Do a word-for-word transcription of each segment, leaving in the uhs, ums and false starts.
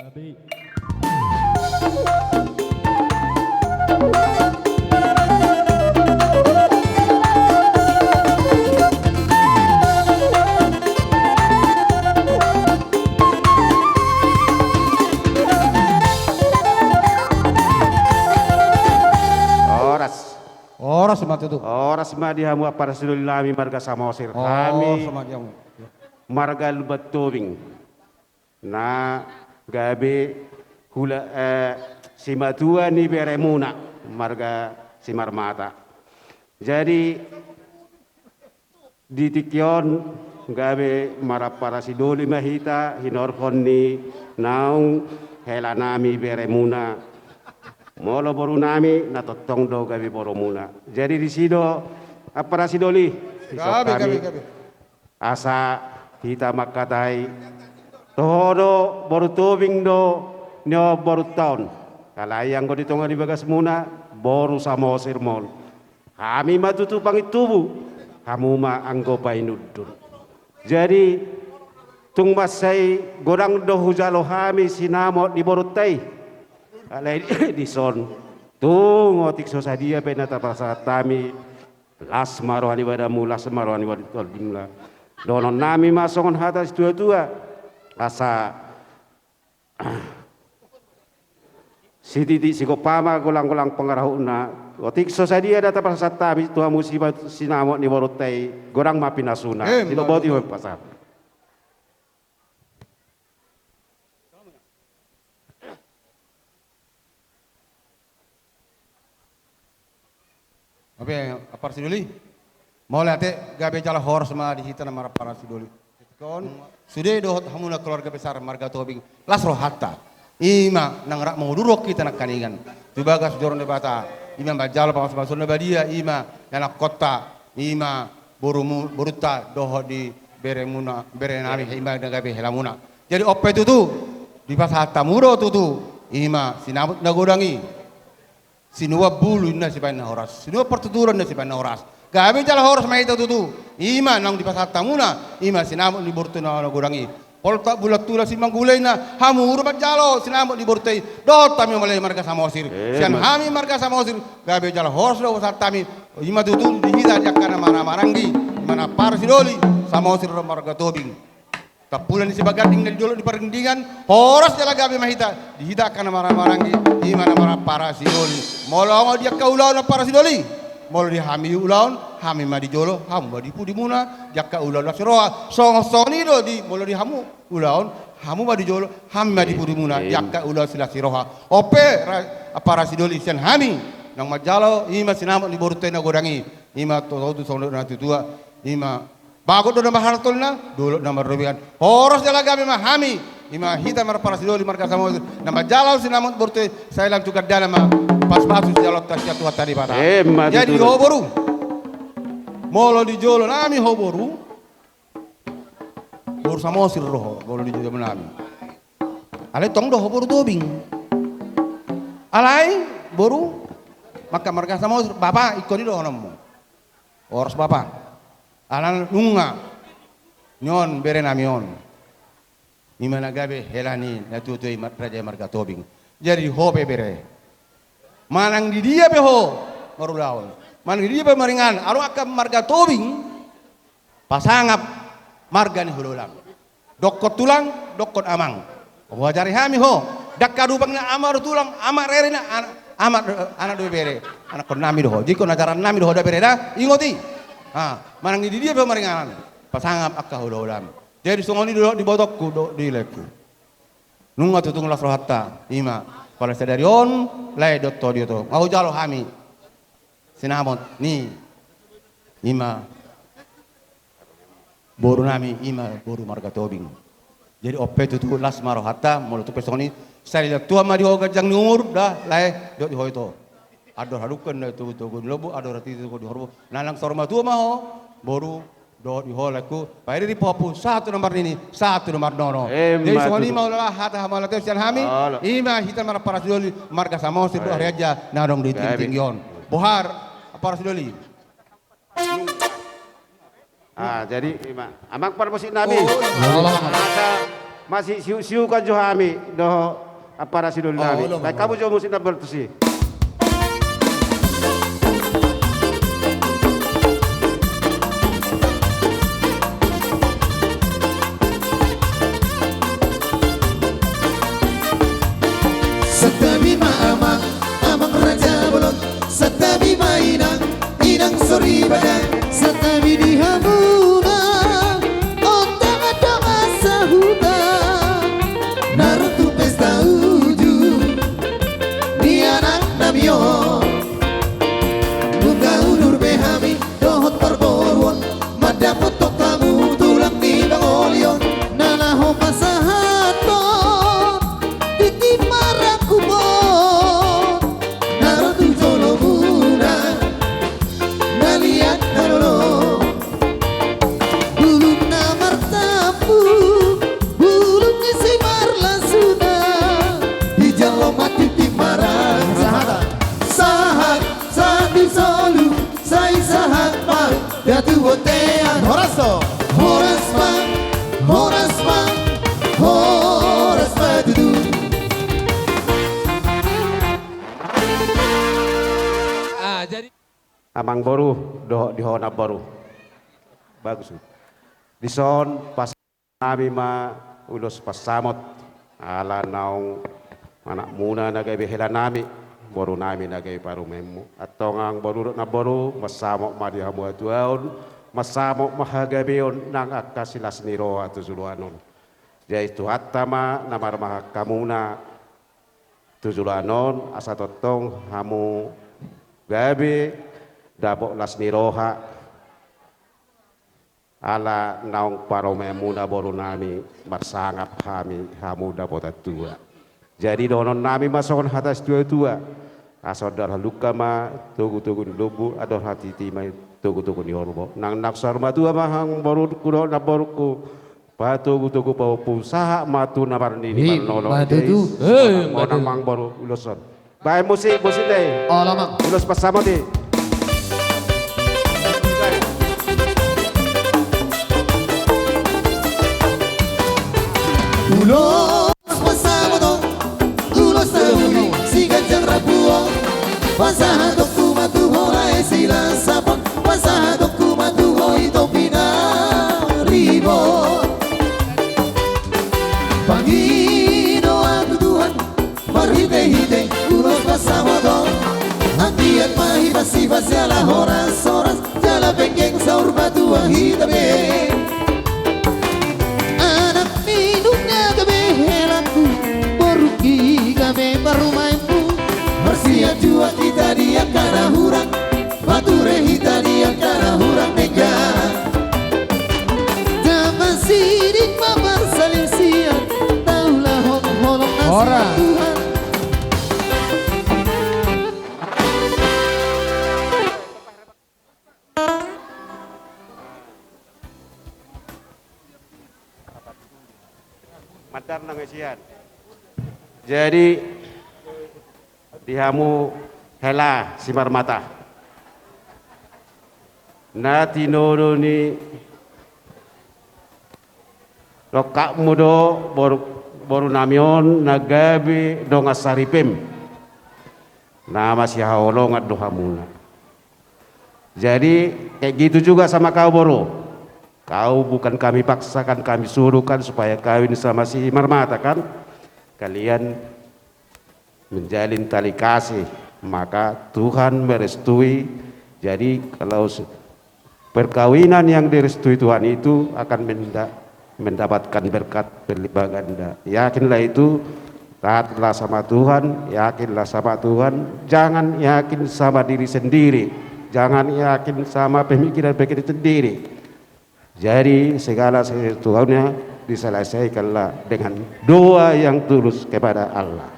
Gabe. Horas. Horas ma tutu. Horas ma di hamu ampara sidoli nami marga Samosir. Horas ma di hamu. Hami marga Lumban Tobing. Na gabe hula, eh, simatua ni beremuna marga Simarmata. Jadi di tingki on gabe marampara sidoli ma hita hinorhon ni naung hela nami beremuna. Molo boru nami na tongtong do gabe borumuna. Jadi disi do ampara sidoli. Gabe, gabe, gabe. Asa hita mangkatai, toho do boru Tobing do nion borunta on. Alai anggo di tonga ni bagasmuna boru Samosir ma on. Hami ma tutu pangintubu, hamu ma anggo painundur. Jadi tung mansai godang do hujalo hami sinamot ni borunta i. Alai dison tung otik so sadia pe na tapasahat hami. Las ma roha ni badanmu, las ma roha ni badanmu. Dohonon nami ma songon hata situatua, asa sititi sigompa ma golang-golang pangarahutna. Otik so sadia na tapasahat hami tu hamu sinamot ni borunta i, godang ma pinasuna. Sidoboti ma pasahat. Oke, ampara sidoli. Mauliate, gabe jala horas ma di hita na marampara sidoli. Sude dohot hamuna keluarga besar marga Tobing. Las rohanta. Ima nang rap manguduruhon hita nangkaningan tu bagas joro ni Debata. Ima manjalo pamasu-masu na badia, ima ianakhonta, ima borumu, borunta dohot di beremuna, bere nami, ima na gabe helamuna. Jadi on pe tutu dipasahat hamu do tutu ima sinamot na godang i. Sinuan bulu inna sibaen na horas, sinuan partuturan inna sibaen na horas. Gabe jala horas ma hita tutu. Ima naung dipasahat hamuna ima sinamot ni borunta na godang i. Poltak bulan tulang simanggula inna, hamu do manjalo sinamot ni borunta i. Dohot hami mauliate marga Samosir. Sian hami marga Samosir gabe jala horas do pasahat hami. Ima tutu di hita di angka na marhahamaranggi, ima na ampara sidoli Samosir dohot marga Tobing. Tampulon ni Sibaganding na di dolok ni Pardingdingan, horas jala gabe ma hita di hita angka na marhahamaranggi, ima na marampara sidoli. Molo nga di angka ulaon ampara sidoli, molo di hami ulaon, hami ma di jolo, hamu ma di pudimuna, di angka ulaon las ni roha. Songon-songon i do di molo di hamu ulaon, hamu ma di jolo, hami ma di pudimuna, di angka ulaon silas ni roha. On pe ampara sidoli sian hami naung manjalo ima sinamot ni borunta i na godang i. Ima totu songon na tuatua, ima bagot do na marhartolna, dolok na marrobean. Horas jala gabe ma hami, ima hita marampara sidoli marga Samosir na manjalo sinamot borunta i, sai lam tu gandana ma pasupasu sian Tuhanta, sian Tuhanta Debata. Jadi ho boru, molo di jolo nami ho boru, boru Samosir do ho molo di jolo nami. Alai tong do ho boru Tobing. Alai boru mangka marga Samosir, bapa, ingkon i dohononmu. Horas bapa. Alana nunga nion bere nami on, ima na gabe hela ni na tuatua i raja i marga Tobing. Jadi ho pe bere, manang di dia pe ho marulaon, manang di dia pe maringanan, adong angka marga Tobing pasangap marga ni hulahulam. Dokkon tulang, dokkon amang. Huajari hami ho. Ndang adong na amak dohot tulang, amak rere na, anak, amak, anak dohot bere. Anakkon nami do ho. Jadi ingkon ajaran nami do ho da bere da. Ingot i. Ha, manang di dia pe maringanan, pasangap angka hulahulam. Jadi songon i do di botongku dohot di laengku. Nunga tutu las rohanta. Ima pala sadari on lae dohot ho di oto nga hujalo hami sinamot ni ima boru nami, ima boru marga Tobing. Jadi on pe tutu las ma rohanta molo tung pe songon i. Sai dilantuan ma di ho ganjang ni umur da lae dohot di ho ito. Andor hadungka na di togu-togu ni lombu, andor hatiti na di horbo. Na nang saur matua ma ho boru dohot di ho laengku. Paida di pahompu sahat tu na marnini, sahat tu na marnono. Jadi songon i ma ulaon hata hamauliateon sian hami. Ima hita marampara sidoli marga Samosir dohot Arianja na adong di tingki on. Boha ampara sidoli? Ah, jadi ima amang parmusik nami. Asa Masisiuksiukan jo hami dohot ampara sidoli nami. Baen hamu jo musik na bertusi. Santabi ma amang, amang raja bolon. Santabi ma inang, inang soripada. Santabi di hamuna, ondang dongan sahuta. Na ro tu pesta uju ni anak nami on. Nunga udur be hami dohot parboruon, mandapothon hamu tulang ni pangoli on. Na laho pasahathon tintin marangkup on, na ro tu jolomuna, na liat na lolo. Bulung na martambu, bulung ni simarlasuna. Dijalo ma tintin marangkup on. Sahat, sahat, sahat di solu, sai sahat ma di hatuaon. Horas do. Horas ma, horas ma, horas ma tutu. Ah, jadi Amang boru dohot di ho namboru. Bagus. Dison pasahat nami ma ulos pansamot ala naung anakmuna na gabe hela nami, boru nami na gabe parumaenmu. Antong amang boru dohot namboru, mansamot ma di hamu hatuaon, mansamot ma hagabeon nang angka silas ni roha tu joloan on. Jadi Tuhanta ma na marmahan hamuna tu joloan on, asa tongtong hamu gabe dapot las ni roha, ala naung parumaenmuna boru nami, marsangap hami hamu dapotan tua. Jadi dohonon nami ma songon hata situatua: Asa andor halumpang ma togutogu ni lombu, andor hatiti ma togutogu ni horbo. Nang, nang saur matua ma amang borungku dohot namborungku, patogutogu pahompu, sahat ma tu na marnini marnono. Ima tutu. Monang, monang amang boru ulos on. Baen musik, musik dei. Olo amang. Ulos pansamot i. Ulos pansamot on, ulos na uli siganjang rambu on. Pasahatonku ma tu ho lae Silasapan, pasahatonku ma tu ho Ito Pinaribot. Pangidoan tu Tuhan marhitehite ulos pansamot on. Anggiat ma hipasipas jala horashoras, jala penggeng saur matua hita be. Anak ni inongku na gabe helangku, borungki gabe parumaenmu. Marsianjuan hita di angka na hurang, marture hita di angka na hurang denggan. Damang siding ma marsalisian, taulahon holong na sian Tuhan. Mandar nang isian. Jadi, di hamu hela Simarmata, na tinodo ni rongkapmu do boru, boru nami on na gabe dongan saripem, na masihaholongan do hamuna. Jadi, kayak gitu juga sama kau, boru. Kau bukan kami paksakan, kami suruhkan supaya kawin sama si Marmata, kan? Kalian menjalin tali kasih, maka Tuhan merestui. Jadi, kalau se-, perkawinan yang direstui Tuhan itu akan menda-, mendapatkan berkat berlipat ganda. Yakinlah itu, taatlah sama Tuhan, yakinlah sama Tuhan, jangan yakin sama diri sendiri, jangan yakin sama pemikiran-pemikiran sendiri. Jadi, segala sesuatunya diselesaikanlah dengan doa yang tulus kepada Allah.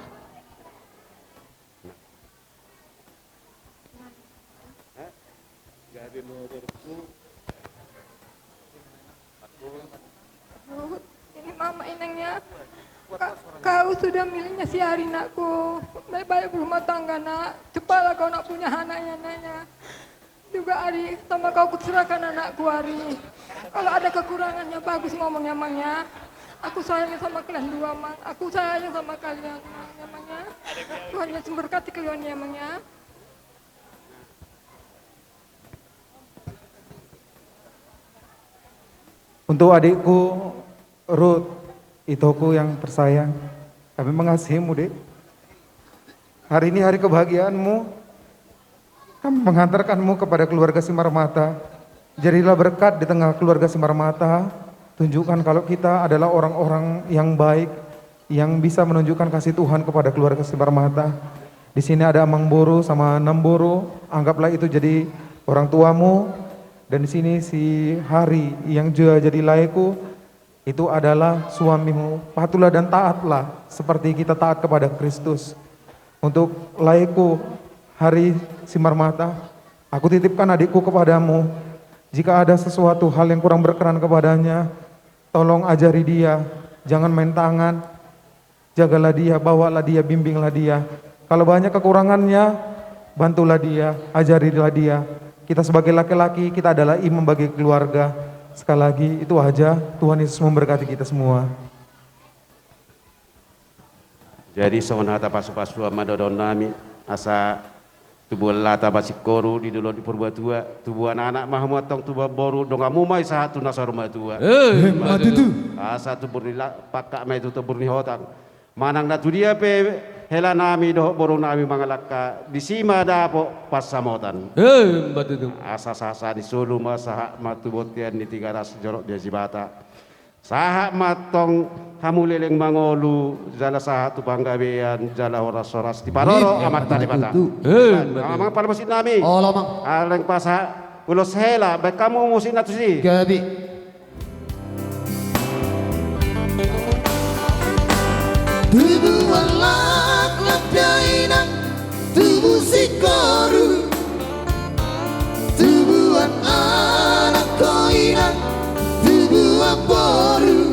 Ini mama inangnya. Ka-, kau sudah milihnya si Ari, nakku. Baik-baik berumah tangga, nak. Cepatlah kau nak punya anak, ya, nak, ya. Juga, Ari, sama kau kuserahkan anakku, Ari. Kalau ada kekurangannya, bagus ngomongnya, Mang, ya. Aku sayang sama kalian dua, Mang. Aku sayang sama kalian, Mang, ya, Mang, ya. Tuhan Yesus memberkati kalian, ya, Mang, ya. Untuk adikku Ruth, itoku yang tersayang, kami mengasihimu, Dek. Hari ini hari kebahagiaanmu. Kami menghantarkanmu kepada keluarga Simarmata. Jadilah berkat di tengah keluarga Simarmata. Tunjukkan kalau kita adalah orang-orang yang baik, yang bisa menunjukkan kasih Tuhan kepada keluarga Simarmata. Di sini ada Amang Boru sama Nang Boru. Anggaplah itu jadi orang tuamu. Dan di sini si Hari yang juga jadi laeku, itu adalah suamimu. Patuhlah dan taatlah seperti kita taat kepada Kristus. Untuk laeku Hari Simarmata, aku titipkan adikku kepadamu. Jika ada sesuatu hal yang kurang berkenan kepadanya, tolong ajari dia. Jangan main tangan. Jagalah dia, bawalah dia, bimbinglah dia. Kalau banyak kekurangannya, bantulah dia, ajarilah dia. Kita sebagai laki-laki, kita adalah imam bagi keluarga. Sekali lagi, itu aja. Tuhan Yesus memberkati kita semua. Jadi, songon hata pasu-pasuan ma dohononnami, asa tubuan lata ma singkoru di dolok ni Purbatua, tubuan anak ma hamu antong tubuan boru, donganmu ma i sahat tu na saur matua. Emma tutu. Asa tumbur ni la-, pangkat ma i tu tumbur ni hotang. Manang na tudia pe helanami dohot borunami mangalangka, disi ma dapot pansamotan. Emma tutu. Asa sahat-sahat ni solu ma sahat ma tu bontean ni Tigaras, jorok ni Ajibata. Sahat ma antong hamu leleng mangolu, jala sahat tu panggabean, jala horas-horas diparorot Amanta Debata. Emma tutu. Amang pala musiknami. Olo, Mang. Alai pasahat ulos hela, baen hamu musikna tusi. Gabe. Tubuan laklak dainang, tubu singkoru, tubuan anak dainang, tubuan boru.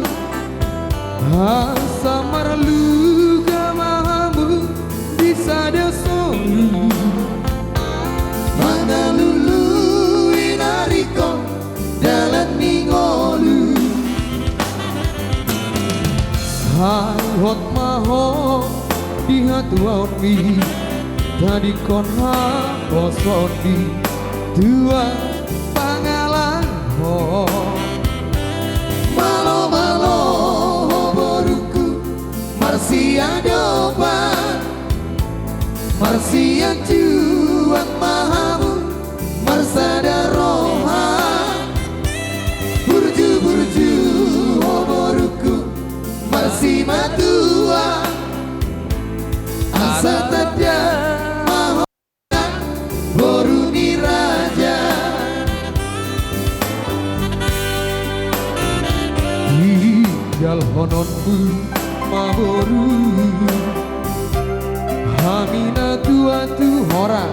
Asa marluga ma hamu di sada solu, mangalului na ringkot dalan ni ngolu. Sai hot ma ho di hatuaonmi, tadingkon haposoonmi tu angka pangalahon. Malo-malo ho borungku, marsiadopan, marsianjuan ma hamu, marsada roha. Burju-burju ho borungku, marsimatua, asa tanda ma ho boru ni raja. Tinggalhononmu ma boru, hami na tua tu hora.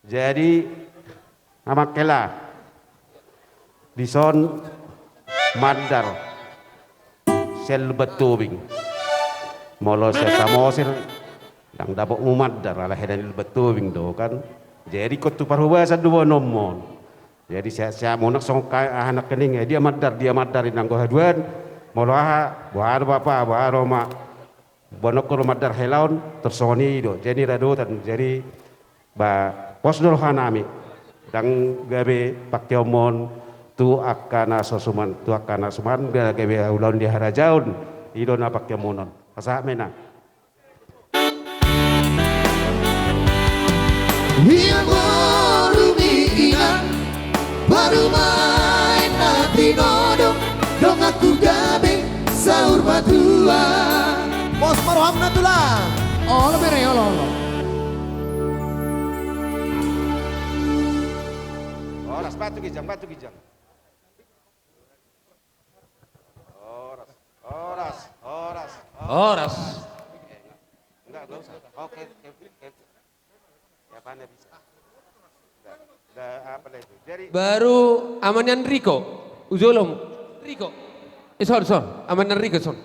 Jadi, amang hela, dison mandar sian Lumban Tobing. Molo sian Samosir, ndang dapotmu mandar, ala hela ni Lumban Tobing do kan. Jadi, ingkon tu parhobasan do boanonmu on. Jadi, siap-siap monang songon ka-, aha nangkining, eh, dia mandar, dia mandar, nanggo haduan, molo aha, boha do bapa, boha do ma. Boanonku do mandar hela on, tor songon i do. Jadi radotan, jadi, ba, pos do rohanami. Ndang gabe pangkeonmon tu angka na so suman, tu angka na suman, ndang gabe ulaon di harajaon, i do na pangkeonmon on. Pasahat ma inang. Ia boru ni inang, parumaen na tinodong, donganku gabe saur matua. Pos ma roham na tulang. Olo bere, olo, olo. Horas, bantu ginjang, bantu ginjang. Horas, horas, horas, horas. Horas. Enggak, enggak usah. Oke, oke, oke. Ya, mana bisa? Udah, udah, apa lagi itu? Jadi baru amannya Enrico. Ujolom. Enrico. Eh, son, son. Amannya Enrico, son.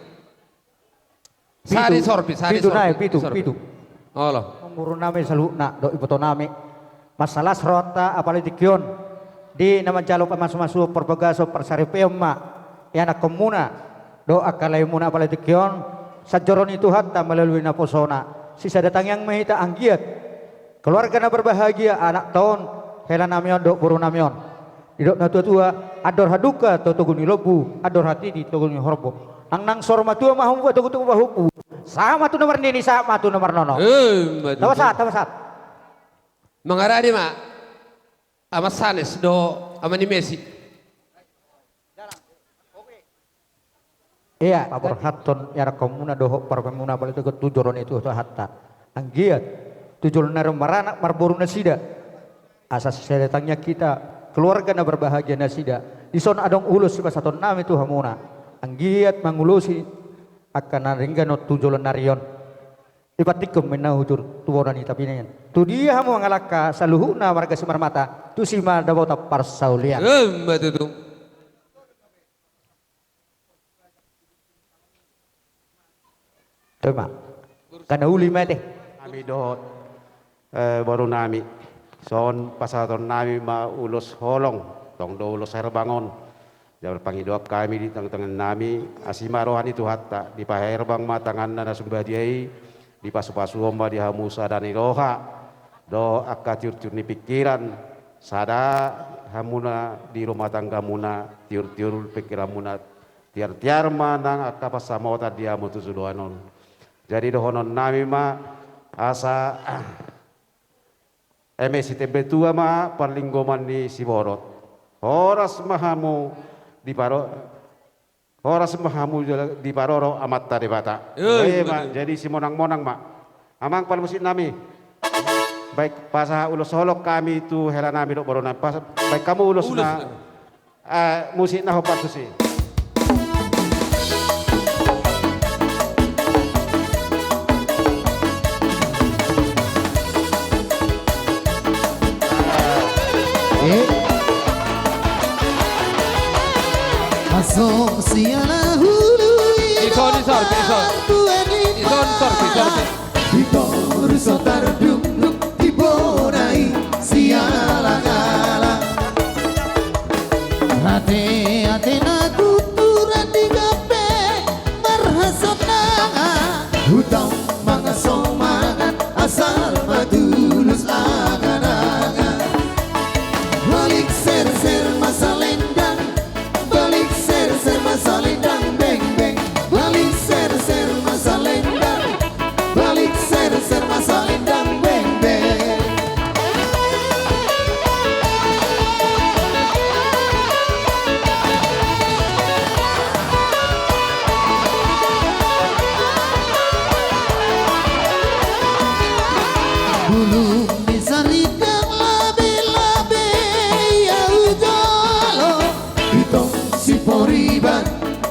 Sari sorpi, sari pitu sorpi, nai, pitu, sorpi. Pitu. Olo. Umur nami saluhutna, dohot iboto nami. Masalah serota, apalagi tingki on. Di na manjalo pamasumasuon, parbagason, parsaripeon ma ianakkonmuna dohot angka laemuna apala tingki on, sanjoro ni Tuhanta melalui naposona. Sisada tangiang ma hita anggiat keluarga na berbahagia, anakta on, helanami on dohot borunami on. Didok natuatua, andor halumpang do togu ni lombu, andor hatiti togu ni horbo. Nang nang saur matua ma hamu patogu tu pahompu. Sahat ma tu na marnini, sahat ma tu na marnono. Emma tutu. Tamba sahat, tamba sahat. Mangarade ma Ama Sanes dohot ama ni Messi. Ia, paborhathon ianakkonmuna dohot parumaenmuna apala tingki on tu jolo ni Tuhanta. Anggiat tu joloan ni ari on maranak marboru nasida, asa sisada tangiang hita keluarga na berbahagia nasida. Dison adong ulos sipasahatonnami tu hamuna, anggiat mangulosi angka na denggan on tu joloan ni ari on. Dipantikkon ma inna hujur tu bona ni tapinayan. Tu dia hamu mangalangka saluhutna marga Simarmata, tusi ma dapotan parsaulian. Emma tutu. Toe ma. Angka na uli ma ate. Hami dohot, eh, borunami. Songon pasahatonnami ma ulos holong, tong do ulos herbang on. Jala pangidoan hami di tongtongannami, asi ma roha ni Tuhanta, dipaherbang ma tanganna na sumbadia i, dipasupasuhon ma di hamu sada ni roha dohot angka tiurtiur ni pingkiran, sada hamuna di rumah tanggamuna, tiurtiur pingkiranmuna, tiartiar ma nang angka pansamotan di hamu tu joloan on. Jadi dohononnami ma asa eme sitempe tua ma parlinggoman ni siborot. Horas ma hamu diparo-, horas ma hamu diparorot Amanta Debata. Emma tutu. Jadi simonangmonang ma. Amang parmusiknami. Baen pasahat ulos holong hami tu helanami dohot borunami. Pas-, baen hamu ulos na. Ulos na. Eh, musik na hombar tusi. Eh. Masuk siala hulu. Ison, ison, ison. Ison, ison, ison. Di toru so tardungdung, di bona i siala-ala. Ate-ate na tuturan di gabe marhasonangan, hutong mangasomangan asal matulus angan-angan. Balik serser ma salendang, balik serser ma salendang beng-beng. Balik serser ma salendang, balik serser ma salendang beng-beng. Bulung ni saridang labe-labe ia ujolo. Itong si Poriban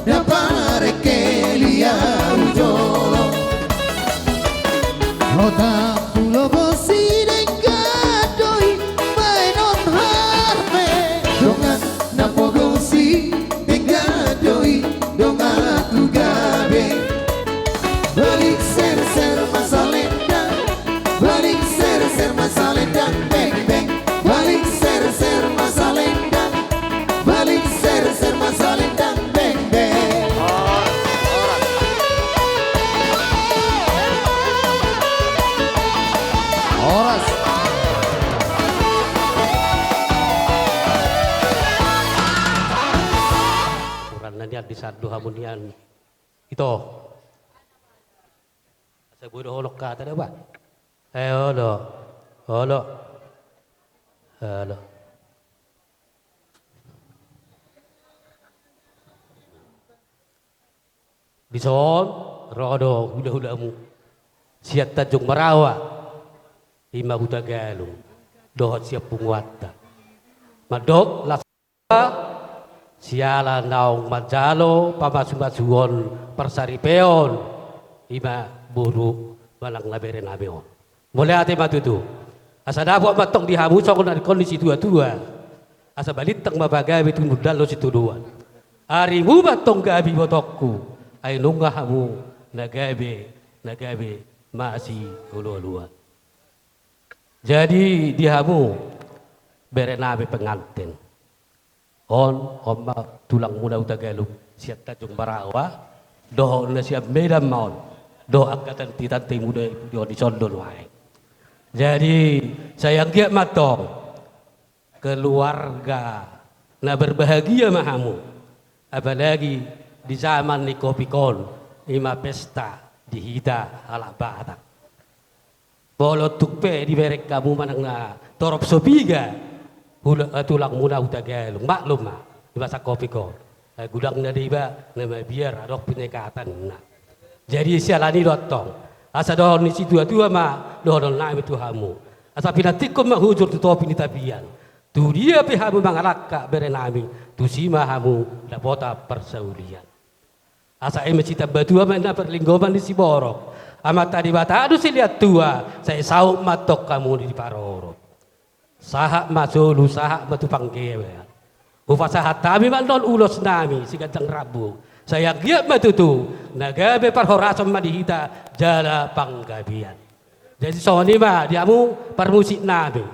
na parengkel ia ujolo. Hota pulo bosi denggan do i baenon harme. Dongan na pogosi denggan do i dongan tu gabe. Balik serser ma salendang, balik serser ma salendang beng-beng. Balik serser ma salendang, balik serser ma salendang beng-beng. Horas. Ukuran na nian di sadu hamu nian. Ito. Asa boi do holong hata da ba. Eh, olo. Olo. Olo. Dison ro do hulahulamu sian Tanjung Marawa, ima Hutagalung, dohot sian punguanta. Mandok las siala naung manjalo pamasumasuon parsaripeon, ima boru manang na berenami on. Mauliate ma tutu. Asa dapot ma antong di hamu songon na nidok ni situatua. Asa balintang ma pagabe, tumundalhon sitadoan. Arimu ma antong gabe ibotongku, ai nunga hamu na gabe, na gabe masiolooloan. Jadi di hamu berenami pengantin, On, on ma tulangmuna Hutagalung, sian Tanjung Barawa, dohot na sian Medan ma on, dohot angka tante-tante muna i, di on, di son do nuaeng. Jadi, sai anggiat ma antong keluarga na berbahagia ma hamu, apalagi di zaman ni Covid on, i ma pesta di hita halak Batak. Molo tung pe dibereng hamu manang na torop so piga hula-, eh, tulangmuna Hutagalung, maklum ma, di masa Covid on. Eh, godang na deba na mabiar, adong penyekatan na. Jadi siala ni i do antong, asa dohonon ni situa-tua ma dohonon nami tu hamu. Asa pinantikhon ma hujur tu topi ni tapian. Tu dia pe hamu mangalangka, bere nami, tusi ma hamu dapotan parsaulian. Asa eme sitamba tua ma inna parlinggoman ni siborok. Amanta Debata do silehon tua, sai saut ma antong hamu diparorot. Sahat ma solu, sahat ma tu panggabean. Hupasahat hami ma annon ulos nami siganjang rambu. Sai anggiat ma tutu na gabe parhorasan ma di hita jala panggabean. Jadi songon i ma di hamu parmusik nami.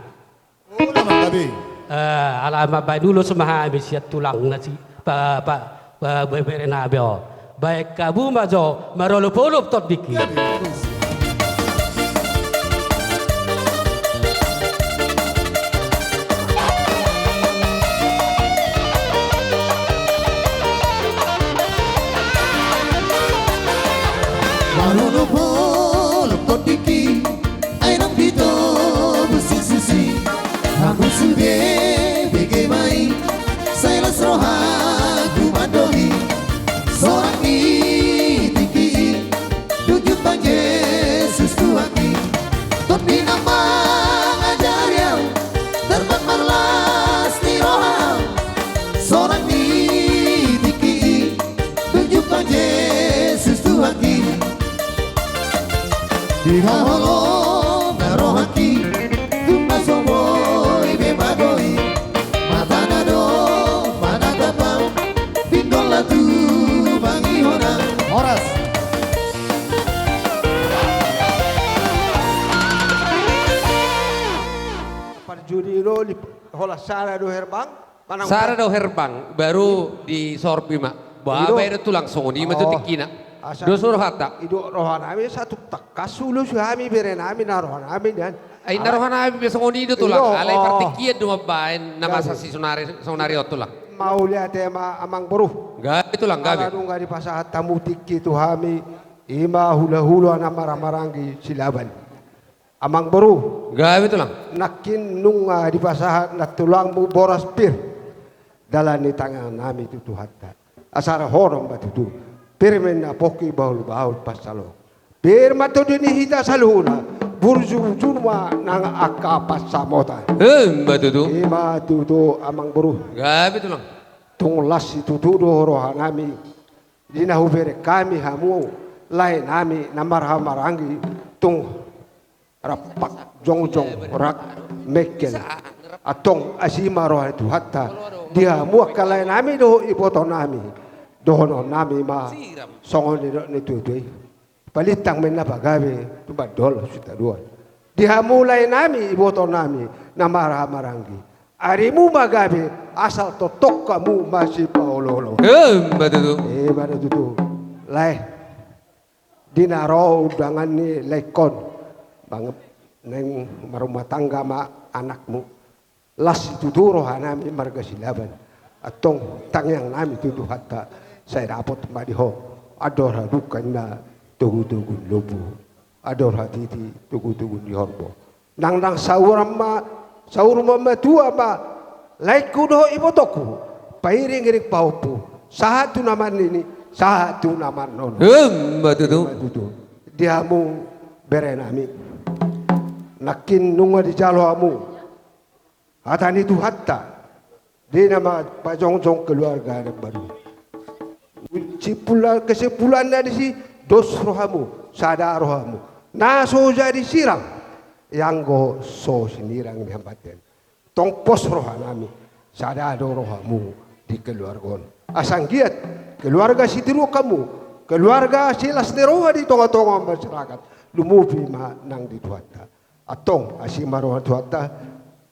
Olo ma gabe. Eh, ala mambaen ulos ma hami sian tulang na si, pa, pa, pa, be-, bere nami on. Baen hamu ma jo marolop-olop tondingki. Gabe. Marolop-olop tondingki. Ai nang pito busi susi, hamu sude bege ma i, sai las rohangku mandok i. Sorang ni tingki i, dung jumpang Jesus Tuhanki. Tondi na mangajari au, tarbang marlas ni roha. Sorang ni tingki i, dung jumpang Jesus Tuhanki. Di haholomna rohangki, tung na so boi be magoi, matana do manatap au, pinggolna tumangihon au. Horas. Parjudi do, lip-, holan sada do herbang. Manang sada do herbang, baru disorpi ma. Ba, i do. Baen do tulang, songon i ma tu tingkina. Asa dos rohanta. I do rohanami, asa tung tangkas ulos hami, bere nami, na rohanami nian. Ai na rohanami pe songon i do tulang. I do, alai partingkian do mambaen na masa si sonari, sonari on tulang. Mauliate ma amang boru. Gabe tulang, gabe. Ala nunga dipasahat hamu tingki tu hami, i ma hula-hula na marhaha maranggi Silaban. Amang boru. Gabe tulang. Nangkin nunga dipasahat nantulangmu boras pir. Dalan ni tangiangnami tu Tuhanta. Asa rohaon ma tutu. Pir ma inna pongki, bahul-bahul pansalongan. Pir ma tondi ni hita saluhutna. Burju-burju ma nang angka pansamotan. Ima tutu. Ima tutu amang boru. Gabe tulang. Tung las situtu do rohanami. Di na hubereng hami hamu laenami na marhaha maranggi, tung rampak jongjong rap mengkel. Antong asi ma roha ni Tuhanta di hamu angka laenami dohot ibotonami. Dohononnami ma songon nidok ni tuatua i. Palintang ma inna pagabe, tumandol sitadoan. Di hamu laenami ibotonami na marhaha maranggi, arimu ma gabe, asal tongtong hamu masipaoloolo. Ima tutu. Ima tutu. Lae. Di na ro undangan ni laengkon, bang, naeng marumah tangga ma anakmu. Las situtu rohanami marga Silaban. Antong tangiangnami tu Tuhanta, sai dapot ma di ho. Andor halumpang na togu-togu ni lombu. Andor hatiti togu-togu ni horbo. Nang, nang saur ma, saur ma, matua ma laengku dohot ibotongku, pairing-iring pahompu, sahat tu na marnini, sahat tu na marnono. Ima tutu. Ima tutu. Di hamu berenami, nangkin nunga dijalo hamu hata ni Tuhanta, di na ma pajongjong keluarga na baru. Simpul-, kesimpulanna disi, dos rohamu, sada rohamu. Na so jadi sirang, ianggo so sinirang ni hambatan. Tong pos rohanami, sada do rohamu di keluarga on. Asa anggiat keluarga sitiruon hamu, keluarga silas ni roha di tonga-tonga masyarakat, lumobi ma nang di Tuhanta. Antong asi ma roha ni Tuhanta,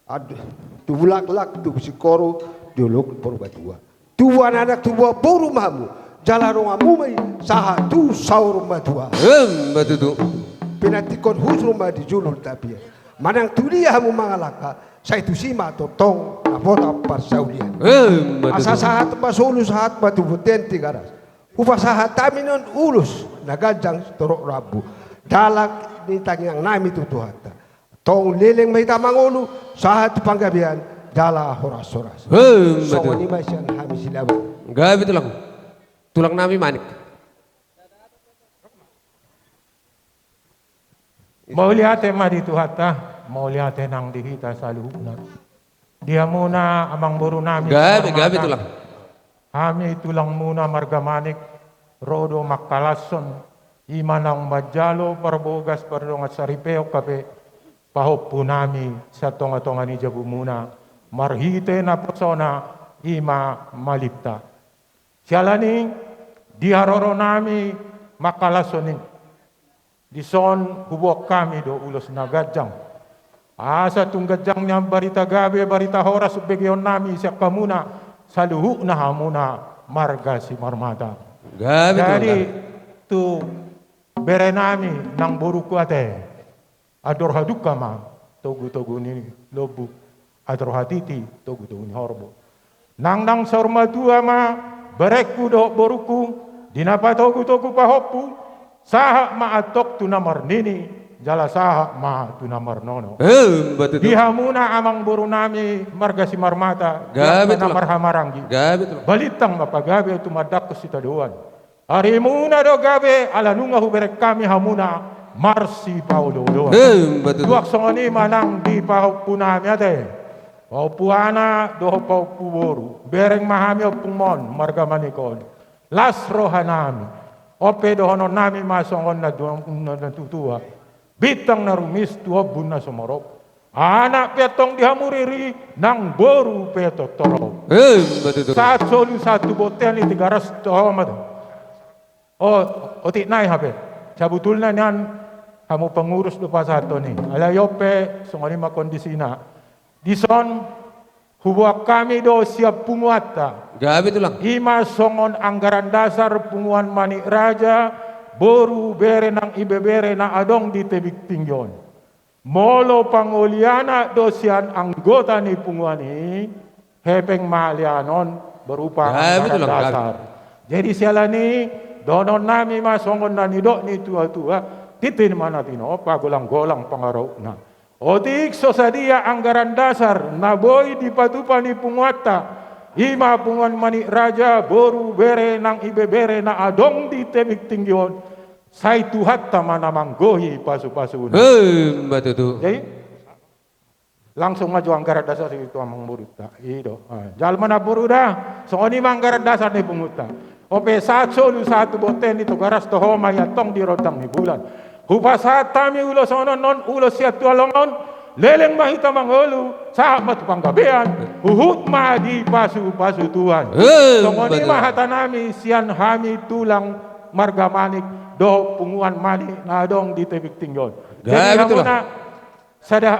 ad-, tubu laklak, tubu singkoru, di olok Purbatua. Tubuan anak tubuan boru ma hamu, jala donganmu ma i sahat tu saur matua. Emma tutu. Pinantikhon husur ma di julu ni tapian. Manang tu dia hamu mangalangka, sai tusi ma tongtong dapotan parsaulian. Emma tutu. Asa sahat ma solu sahat ma tu bontean Tigaras. Hupasahat hami non ulos na ganjang torop rambu. Dalan ni tangiang nami tu Tuhanta. Tong leleng ma hita mangolu, sahat tu panggabean, jala horas-horas. Emma tutu. Songon i ma sian hami Silaban. Gabe tulang. Tulang nami Manik. Mauliate ma di Tuhanta, mauliate nang di hita saluhutna. Di hamuna amangboru nami. Gabe, gabe tulang. Hami tulangmuna marga Manik, ro do mangkalashon, i ma naung manjalo parbogas pardongan saripeon hape, pahompu nami sian tonga-tonga ni jabumuna, marhite naposona, i ma Malinta. Siala ni i, di haroro nami mangkalashon i. Dison huboan hami do ulos na ganjang. Asa tung ganjang nian barita gabe, barita horas umbegeon nami sian hamuna, saluhutna hamuna marga Simarmata. Gabe tulang. Jadi, tu bere nami nang borungku ate. Andor hadungka ma togu-togu ni lombu, andor hatiti togu-togu ni horbo. Nang, nang saur matua ma berengku dohot borungku, di na patogu-togu pahompu, sahat ma antong tu na marnini, jala sahat ma tu na marnono. Emma tutu. Di hamuna amangboru nami marga Simarmata, gabe tulang. Di angka na marhahamaranggi. Gabe tulang. Balintang ma pagabe tumandangkon sitadoan. Arimuna do gabe, ala nunga hubereng hami hamuna marsipaolo-oloan. Emma tutu. Suang songon i ma nang di pahompu nami ate. Pahompu anak dohot pahompu boru. Bereng ma hami ompungmon, marga Manik on. Las roha nami. On pe dohonon nami ma songon na, na tuatua. Bintang na rumiris tu ombun na sumorop. Anak pe antong di hamu riri, nang boru pe torop. Emma tutu. Sahat solu sahat tu bontean i, Tigaras toho ma tu. O, otik nai hape. Sabutulna nian hamu pengurus do pasahathon i. Alai on pe songon i ma kondisina. Dison huboan hami do sian punguanta. Gabe tulang. I ma songon anggaran dasar Punguan Manik Raja, boru bere nang ibebere na adong di tebing tinggi on. Molo pangoli anak do sian anggota ni punguan i, hepeng ma leanon berupa anggaran dasar. Gabe tulang, gabe. Jadi siala ni i, dohonon nami ma songon na nidok ni tuatua, tintin ma na tinopa, golang-golang pangarahutna. Otik so sadia anggaran dasar na boi dipatupa ni punguanta, i ma Punguan Manik Raja, boru bere nang ibebere na adong di tebing tinggi on, sai Tuhanta ma na manggohi pasupasuna. Emma tutu. Jadi, langsung ma jo anggaran dasar i tu amangborunta. I do. Ah, jalo ma namboru da. Songon i ma anggaran dasar ni punguanta. On pe sahat solu sahat tu bontean i, Tigaras toho ma i antong di rondang ni bulan. Hupasahat hami ulos on, on, on, ulos sian tualongon, leleng ma hita mangolu, sahat ma tu panggabean, huhut ma dipasupasu Tuhan. Emma tutu. Songon i ma hata nami sian hami tulang marga Manik dohot Punguan Manik na adong di tebing tinggi on. Jadi, gabe tulang, hamuna sada,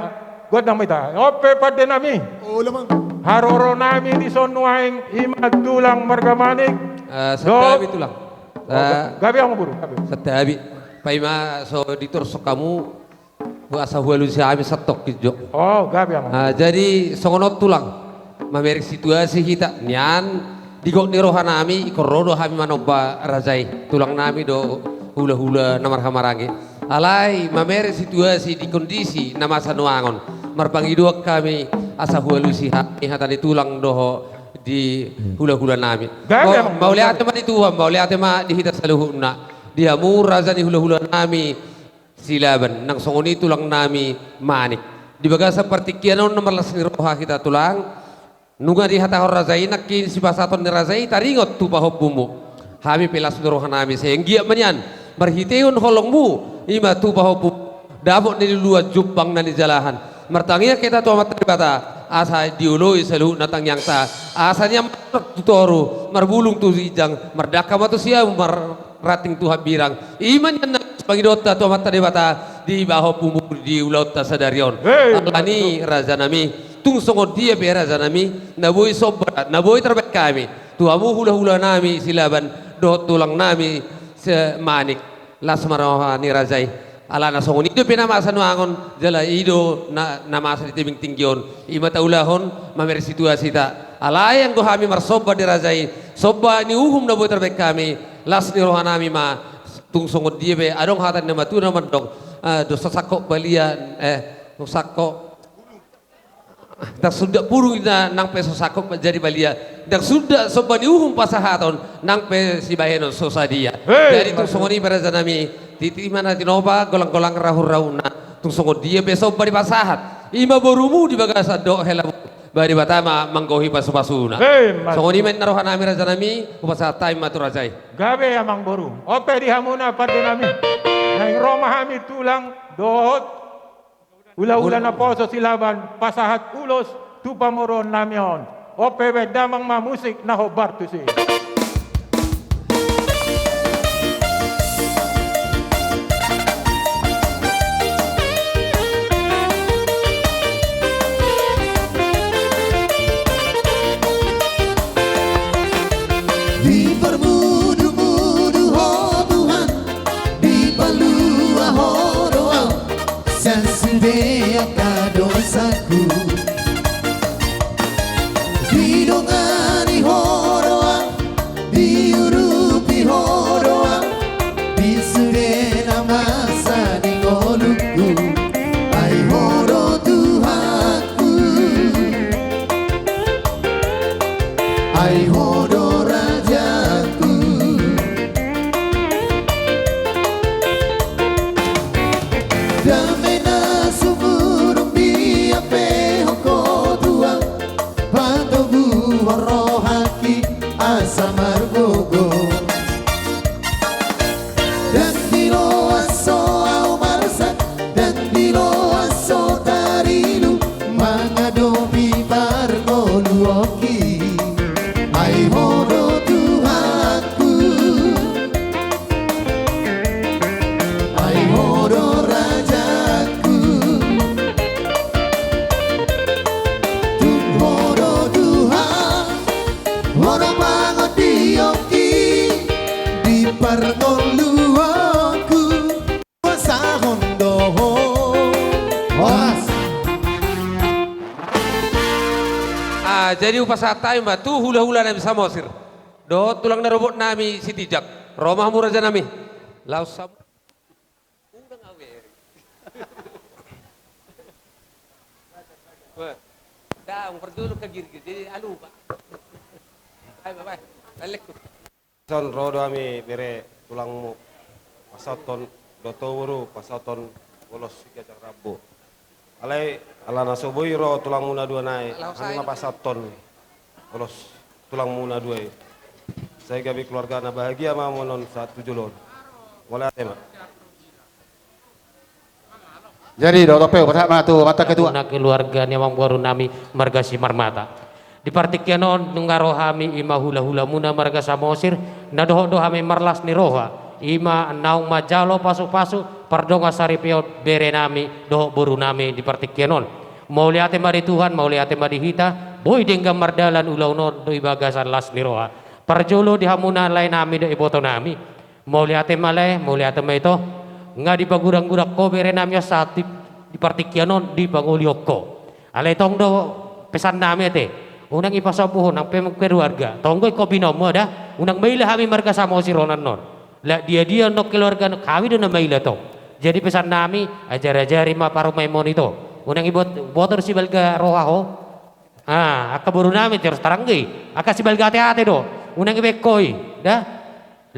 godang ma hita. On pe pande nami. Olo, Amang. Haroro nami dison nuaeng, i ma tulang marga Manik. Eh, santabi tulang. O, eh, gabe, amangboru, gabe. Santabi. Paima so ditorus hamu, asa hualusi hami satongkin jo. O, gabe, Amang. Ah, jadi songon on tulang. Mamereng situasi hita nian, di gok ni roha nami, ingkon ro do hami manomba raja i, tulang nami do hulahula na marhahamaranggi. Alai mamereng situasi di kondisi na masa nuaeng on, marpangidoan hami asa hualusi hami hata ni tulang dohot di hulahula nami. Gabe, Amang. Mauliate ma di Tuhan, mauliate ma di hita saluhutna. Di hamu raja ni hulahula nami Silaban, nang songon i tulang nami Manik. Di bagasan partingkian on na marlas ni roha hita tulang, nunga dihatahon raja i, nangkin sipasahaton ni raja i taringot tu pahompumu. Hami pe las ni roha nami, sai anggiat ma nian marhitehon holongmu, i ma tu pahompu, dapot na niluluan jumpang na nijalahan. Martangiang hita tu Amanta Debata, asa dioloi saluhutna tangiangta, asa nian martutoru, marbulung tu ginjang, mardangka ma tusi hamu, marranting tu hambirang. I ma nian na pangidoanta tu Amanta Debata, di pahompumu di ulaonta sadari on. Hei, alani raja nami, Tung songon dia pe raja nami, na boi somba, na boi tarbaen hami tu hamu hulahula nami Silaban dohot tulang nami Manik. Las ma roha ni raja i. Alana songon i dope na masa nuaeng on, jala i do na, na masa di tebing tinggi on. I ma taulahon, mamereng situasita. Alai anggo hami marsomba di raja i, somba ni uhum na boi tarbaen hami, las ni roha nami ma, tung songon dia pe, adong hata ni na matua na mandok, eh, dosa sangkot balia, eh, dosa sangkot Ndang suda purung na nang pe so sangkot jadi balia. Ndang suda somba ni uhum pasahaton nang pe sibahenon so sadia. Hei, jadi tung songon i pe raja nami, titi ma na tinopa, golang-golang rahut-rahutna. Tung songon dia pe somba dipasahat, i ma borumu di bagasan dohot helamu. Ba Debata ma manggohi pasu-pasuna. Hei, songon i ma ninna roha nami raja nami, hupasahat hami ma tu raja i. Gabe amang boru. On pe di hamuna pande nami. Naeng ro ma hami tulang dohot hulahula naposo Silaban, pasahat ulos tu pamoruon nami on. On pe baen damang ma musik na hombar tusi. Diparmudu-mudu ho Tuhan, dipalua ho do au, sian sude angka dosaku. Didongani ho do au, diurupi ho do au, di sude na masa ni ngolungku. Ai ho do Tuhanku. Ai ho do rajaku. Dame na sumurung di ape ho Tuhan, patoguhon rohangki asa margogo. Ndang diloas ho au marsak, ndang diloas ho tarilu, mangadopi parngoluonki. Ai ho do Tuhanku. Ai ho do rajaku. Tung ho do Tuhan. Ho do pangondionki di parngoluonku. Pasahon do ho. Horas. Ah, jadi hupasahat hami ma tu hulahula nami Samosir dohot tulang na robot nami Sitinjak. Ro ma hamu raja nami. Laos sam- Udang awe. Wah. Dah, parjolo kagirgir, jadi alu, Pak. Ayo, Bapak. Balik. Son ro do hami bere tulangmu. Pasahathon do ho boru, pasahathon ulos siganjang rambu. Alai, alana so boi ro tulangmu na dua nai, hami ma pasahathon ulos tulangmu na dua i. Sai gabe keluarga na bahagia ma hamu on sahat tu jolo on. Mauliate ma. Jadi, dohot on pe, pasahat ma tu amanta ketua. Hamuna keluarga ni amang boru nami marga Simarmata. Di partingkian on nunga ro hami i ma hulahulamuna marga Samosir, na dohot do hami marlas ni roha, i ma naung manjalo pasupasu pardongansaripeon bere nami dohot boru nami di partingkian on. Mauliate ma di Tuhan, mauliate ma di hita, boi denggan mardalan ulaon on di bagasan las ni roha. Parjolo di hamuna lae nami dohot iboto nami. Mauliate ma lae, mauliate ma ito. Nga dipagurang-gurang ho bere nami on sahat di, di partingkian on dipangolihon ho. Alai tong do pesan nami ate. Unang ipasombu ho nang pe keluarga. Tong do ingkon binahenmu da. Unang maila hami marga Samosir on annon. Lak dia-dia annon keluarga hami do na maila tong. Jadi pesan nami, ajar-ajari ma parumaenmon ito. Unang ibot-, botor sibalga roha ho. Ah, angka boru nami terus taranggi. Angka sibalga ate-ate do. Unang ibaen ho i. Da?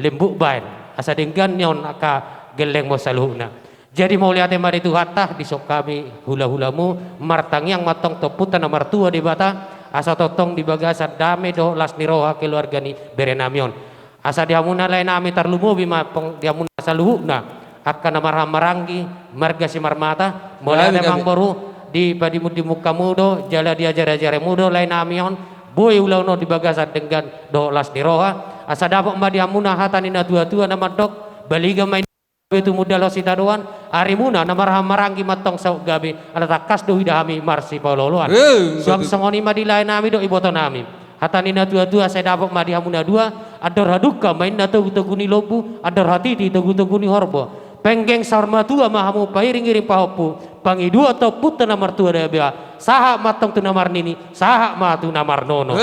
Lembut baen, asa denggan nion angka gellengmon saluhutna. Jadi mauliate ma di Tuhanta, dison hami hulahulamu, martangiang ma antong tu Ompunta na martua Debata, asa tongtong di bagasan dame dohot las ni roha keluarga ni bere nami on. Asa di hamuna lae nami tarlumobi ma antong di hamuna saluhutna, angka na marhaha maranggi, marga Simarmata, mauliate ma amang boru, dipadimun-dimun hamu do, jala diajar-ajar hamu do lae nami on, boi ulaon on di bagasan denggan dohot las ni roha, asa dapot ma di hamuna hata ni na tua-tua na mandok, baliga ma i Gabe tumundalhon sitadoan, arimuna na marhahamaranggi ma antong saut gabe, ala tangkas do huida hami marsipaolooloan. Suang songon i ma di laenami dohot ibotonami. Hata ni natuatua, sai dapot ma di hamu na dua: andor hadungka ma inna togutogu ni lombu, andor hatiti togutogu ni horbo. Penggeng saur matua ma hamu pairingiring pahompu, pangidoan tu Ompunta na martua Debata, sahat ma antong tu na marnini, sahat ma tu na marnono.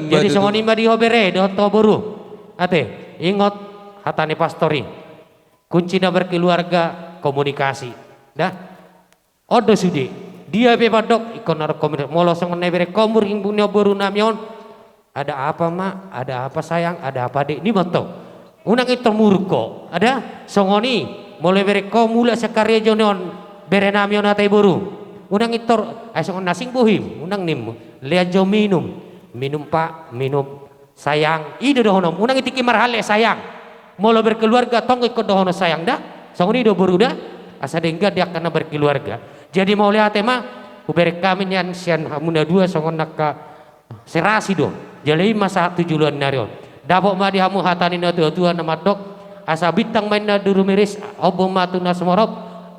Jadi songon i ma di ho bere dohot ho boru. Ate, ingot hata ni pastor i. Kunci na berkeluarga komunikasi. Dah. On do sude. Dia pe mandok, ingkon adong komunikasi. Molo songon na iberengkonmu ringkot ni borunami on, ada apa, Mak? Ada apa, Sayang? Ada apa, Dek? Ninna ma antong. Unang intor muruk ho. Ada? Songon i. Molo iberengkonmu mulak sian karejo ni on, berenami on, ate boru. Unang intor, ai songon na asing bohim. Unang ninmu. Lean jo minum. Minum, Pak, minum. Sayang, i do dohonon, unang i tingki marhale sayang. Molo berkeluarga tong ingkon dohonon sayang da, songon i do boru da, asa denggan di angka na berkeluarga. Jadi mauliate ma, hubereng hami nian sian hamu na dua songon angka serasi do. Jala i ma sahat tu joloan ni ari on. Dapot ma di hamu hata ni natuatua na mandok, asa bintang ma inna di rumiris, ombun ma tu na sumorop,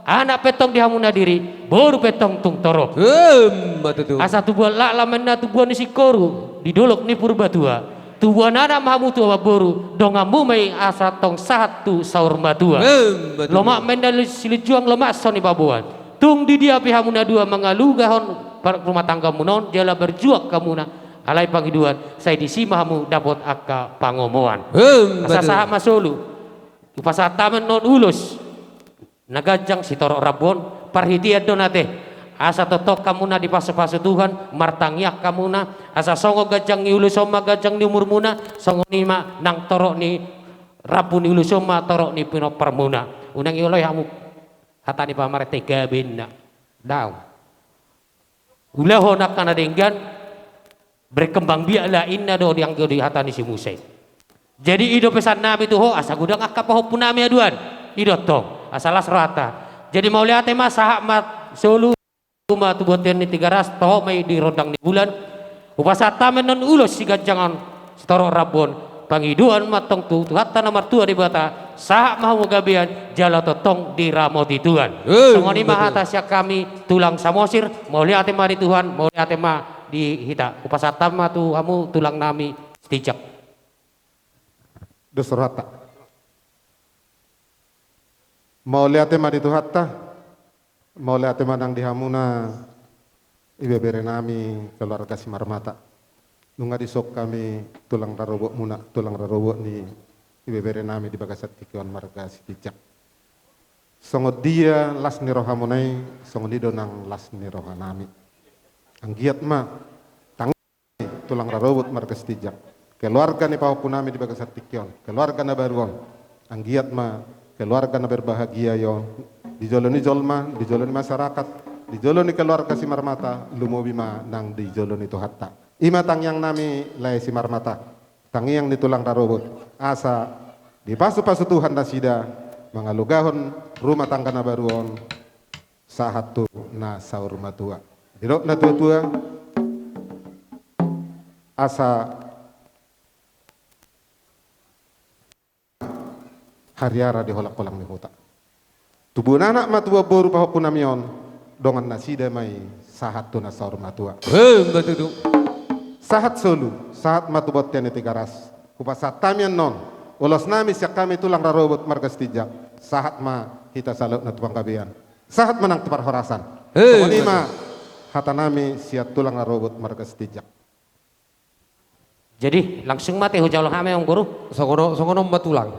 anak pe antong di hamu na diri, boru pe antong tung torop. Emma tutu. Asa tubuan laklak ma inna tubuan ni singkoru di dolok ni Purbatua. Tubuan anak ma hamu tu amangboru, donganmu ma i asa tong sahat tu saur matua. Emma tutu. Lomak ma inna silinjuang, lomak so nipaboan. Tung di dia pe hamu na dua mangalugahon par-, rumah tanggamuna on, jala berjuang hamuna. Alai pangidoan, sai disi ma hamu dapot angka pangomoan. Emma tutu. Asa sahat ma solu. Hupasahat hami annon ulos na ganjang sitorop rambu on, parhitean do on ate. Asa tongtong hamuna dipasupasu Tuhan, martangiang hamuna, asa songon ganjang ni ulos on ma ganjang ni umurmuna, songon i ma nang torop ni rambu ni ulos on ma torop ni pinomparmuna. Unang ioloi hamu hata ni pamarenta i gabe inna. Daong. Ulahon angka na denggan, berkembang biaklah inna do di anggo di hata ni si Musa i. Jadi i do pesannami tu ho, asa godang angka pahompunami haduan. I do antong, asa las rohanta. Jadi mauliate ma, sahat ma solu ma tu bontean ni Tigaras, toho ma i di rondang ni bulan. Hupasahat hami annon ulos siganjangan sitorop rambu on, pangidoan ma antong tu Tuhanta na martua Debata, sahat ma hamu gabean, jala tongtong diramoti Tuhan. Eh, betul. Songon i ma hata sian hami tulang Samosir, mauliate ma di Tuhan, mauliate ma di hita. Hupasahat ma tu hamu tulangnami Sitinjak. Dos rohanta. Mauliate ma di Tuhanta. Mauliate ma nang di hamuna ibeberenami keluarga Simarmata. Nunga dison hami tulang rarobotmuna, tulang rarobot ni ibeberenami di bagasan tingki on marga Sitinjak. Songon dia las ni rohamuna i, songon i do nang las ni rohanami. Anggiat ma, tang tulang rarobot marga Sitinjak, keluarga ni pahompunami di bagasan tingki on, keluarga na baru on, anggiat ma keluarga na berbahagia i on, di jolo ni jolma, di jolo ni masyarakat, di jolo ni keluarga Simarmata, lumobi ma nang di jolo ni Tuhanta. I ma tangiangnami lae Simarmata, tangiang ni tulang rarobot, asa dipasupasu Tuhan nasida mangalugahon rumah tangga na baru on, sahat tu na saur matua. Didok na tuatua, asa hariara di holangholang ni huta. Tubuan anak ma tubuan boru pahompunami on, dongan nasida ma i sahat tu na saur matua. Emma tutu. Sahat solu, sahat ma tu bontean ni Tigaras. Hupasahat hami annon ulosnami sian hami tulang rarobot marga Sitinjak, sahat ma hita saluhutna tu panggabean. Sahat ma nang tu parhorasan. Hei, songon i ma hatanami sian tulang rarobot marga Sitinjak. Jadi, langsung ma ate hujalo hami, amangboru. Songon on, songon on ma tulang.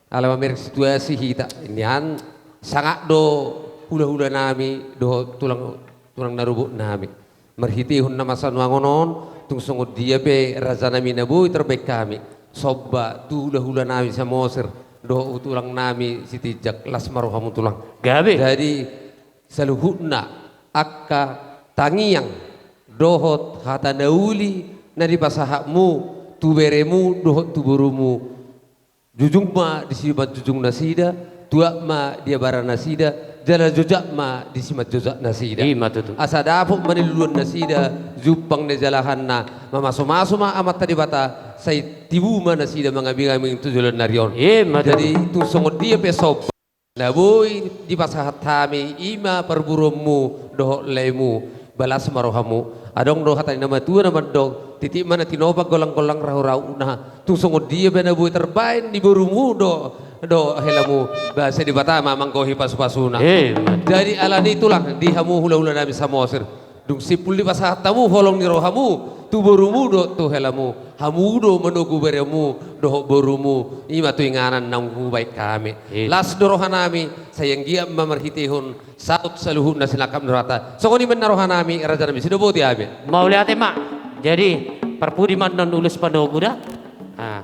Ala mamereng situasi hita. Nian sangap do hulahulanami dohot tulang, tulang rarobotnami. Marhitehon na masa nuaeng on, tung songon dia pe rajanami na boi tarbaen hami, somba tu hulahulanami Samosir dohot tulangnami Sitinjak, las ma rohamu tulang. Gabe. Jadi saluhutna angka tangiang dohot hata na uli na dipasahatmu tu beremu dohot tu borumu, jujung ma di simanjujung nasida, tuat ma di abara nasida, jala jojak ma di simanjojak nasida. I ma tutu. Asa dapot ma niluluan nasida jumpang ni jalahanna, mamasumasu ma Amanta Debata, sai tibu ma nasida mangambingambing tu joloan ni ari on. I ma tutu. Jadi tung songon dia pe somba Na boi dipasahat hami i ma parburuonmu dohot laemu, balas ma rohamu. Adong do hata ni na matua na mandok, titip ma na tinopa golang-golang rahu-rahuna. Tung songon dia pe na boi tarbaen di borumu do, do helamu. Basa Debata ma manggohi pasu-pasuna. Eh, mantap. Jadi alani i tulang di hamu hula-hula nami Samosir. Dung simpul dipasahat hamu holong ni rohamu tu borumu dohot tu helamu, hamu do manogu beremu dohot borumu, i ma tu inganan naung hubaen hami. Iya. Las do rohanami, sai anggiat ma marhitehon saut saluhutna sinangkap ni rohanta. Songon i ma ninna rohanami, rajanami, sidoboti hami. Mauliate ma. Jadi, parpudi ma annon ulos panogu da. Ah.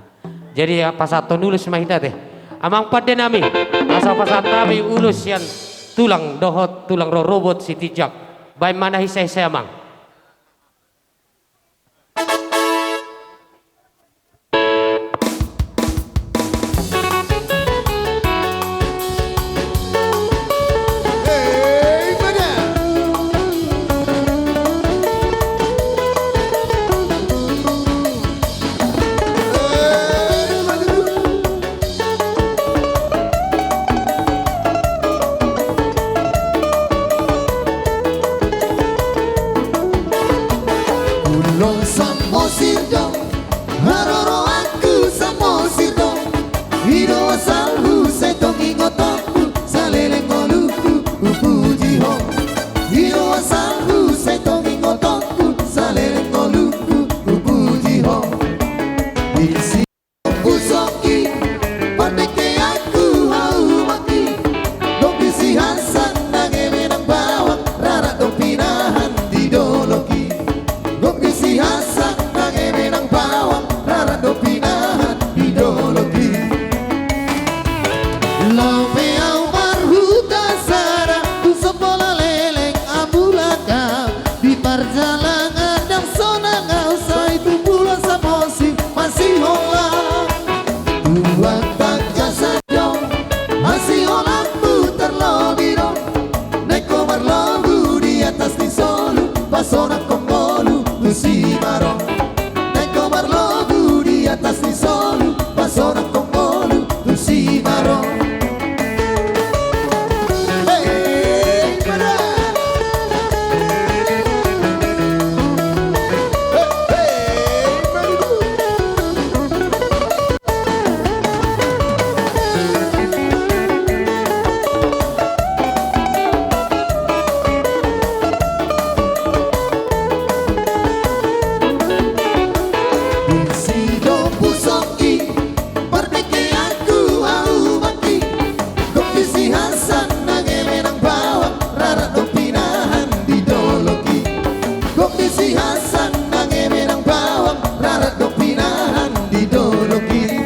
Jadi, ah, pasahathon ulos ma hita te. Amang pande nami, asa pasahat hami ulos sian tulang dohot tulang rorobot Sitinjak. Baen ma na hinsa-hinsa, amang. Ulaon Samosir do, haroroanku Samosir do. I do asalhu, sai tong ingotonku, saleleng ngolungku hupuji ho. I do asalhu, sai tong ingotonku, saleleng ngolungku hupuji ho. Disi Pusokki, pardengkeanku haumangki. Gok disi hansan nang eme nang bawang, rarap do pinahan di dolokki. Gok disi hansan nang eme nang bawang, rarap do pinahan di dolokki. Laho pe au marhuta sada, tu sompola leleng ambulak au. Di parjalangan ndang sonang au, sai tumbulan Samosir masiholang. Tuan tangkas adong hasiholangmu, tarlobi do naeng ho marlobu di atas ni solu, pasonanghon ngolu tu Simarong. Naeng ho marlobu di atas ni solu, pasonanghon ngolu tu Simarong. Disi do pusokki, pardengkeanku haumangki. Gok disi hansan nang eme nang bawang, rarap do pinahan di dolokki. Gok disi hansan nang eme nang bawang, rarap do pinahan di dolokki.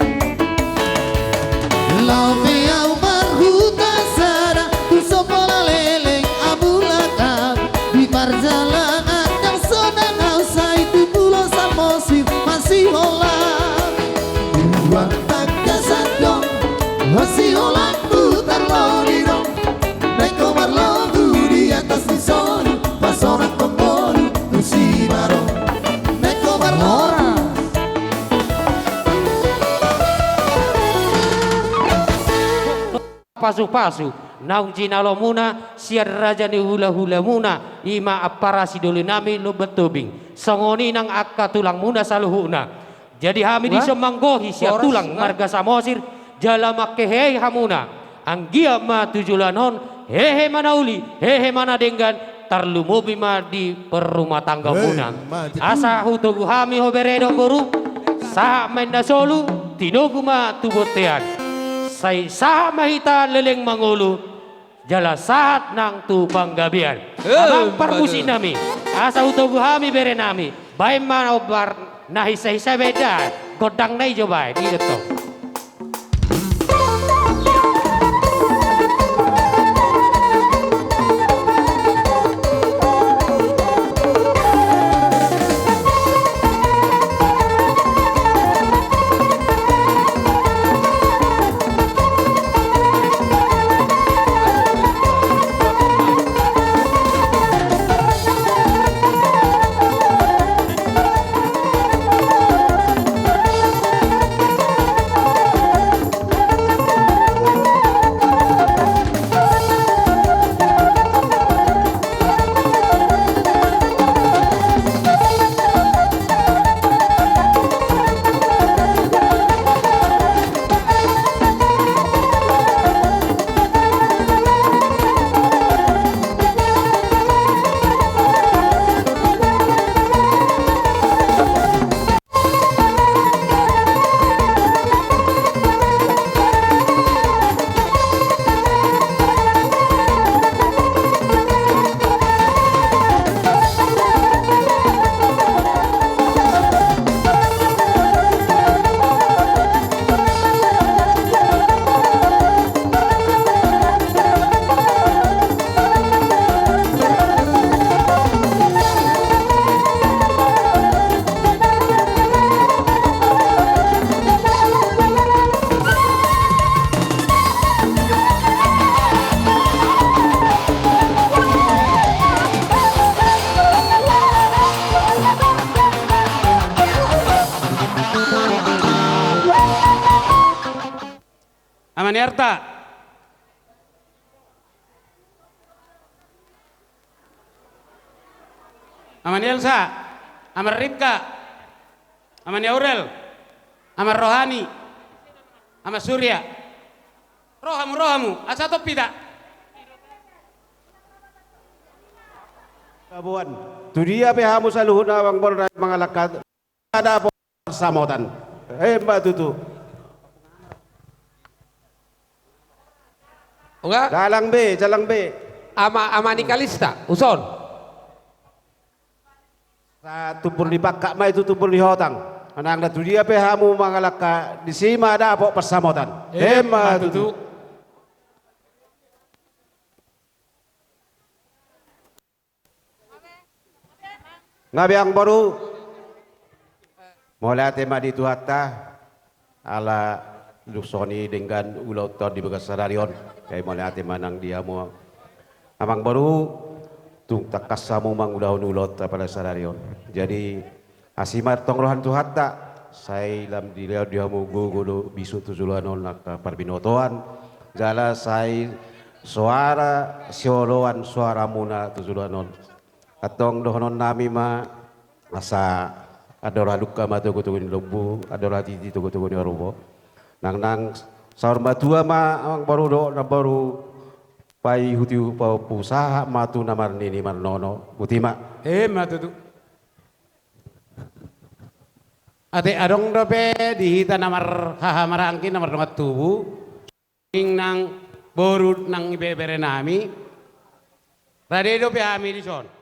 Laho pe au marhuta sada, tu sompola leleng ambulak au. Di parjalangan ndang sonang au, sai tumbulan Samosir masiholang. Tuan tangkas adong hasiholangmu, tarlobi do naeng ho marlobu di atas ni solu, pasonanghon ngolu tu Simarong. Naeng ho marlobu. Pasu-pasu naung jinalomuna sian raja ni hula-hulamuna, i ma Ampara Sidoli nami Lumban Tobing. Songon i nang angka tulangmuna saluhutna. Jadi hami dison manggohi sian tulang marga Samosir, jala manghehei hamuna. Anggiat ma tu joloan on, hehe ma na uli, hehe ma na denggan, tarlumobi ma di parrumatanggaonmuna. Asa hutogu hami ho bere dohot boru, sahat ma inna solu, tinogu ma tu bontean. Sai sahat ma hita leleng mangolu, jala sahat nang tu panggabean. Amang parmusik nami, asa hutogu hami bere nami, baen ma na ombar na hinsa-hinsa, baen da gondang na i jo, baen i do tong. Arta. Ama ni Elsa. Ama Ripka. Ama ni Aurel. Ama Rohani. Ama Surya. Ro hamu, ro hamu. Asa topi ta. Taboan. Tu dia pe hamu saluhutna amang boru na mangalangka. Ada po samotan. Emma tutu. Oga? Jalang be, jalang be. Ama, ama ni Kalista, uson. Sa tumpul ni pangkat ma i tu tumpul ni hotang. Manang na tu dia pe hamu mangalangka, disi ma dapot pansamotan. Emma tutu. Nga be amang boru. Mauliate ma di Tuhanta. Ala dung songon i denggan ulaonta on di bagasan sadari on. Jadi mauliate ma nang di hamu amang boru. Tung tangkas hamu mangulahon ulaonta pala sadari on. Jadi asi ma antong roha ni Tuhanta. Sai lam dilehon di hamu gogo dohot bisuk tu joloan on angka parbinotoan. Jala sai soara sioloan soaramuna tu joloan on. Antong dohononnami ma asa andor halungka ma togutogu ni lombu, andor hatiti togutogu ni horbo. Nang nang saur matua ma amang boru dohot namboru, paihuti pahompu sahat ma tu na marnini marnono. Botima. Emma tutu. Ate adong dope di hita na marhaha maranggi na mardongan tubu. Nang boru nang ibeberenami. Rade dope hami dison.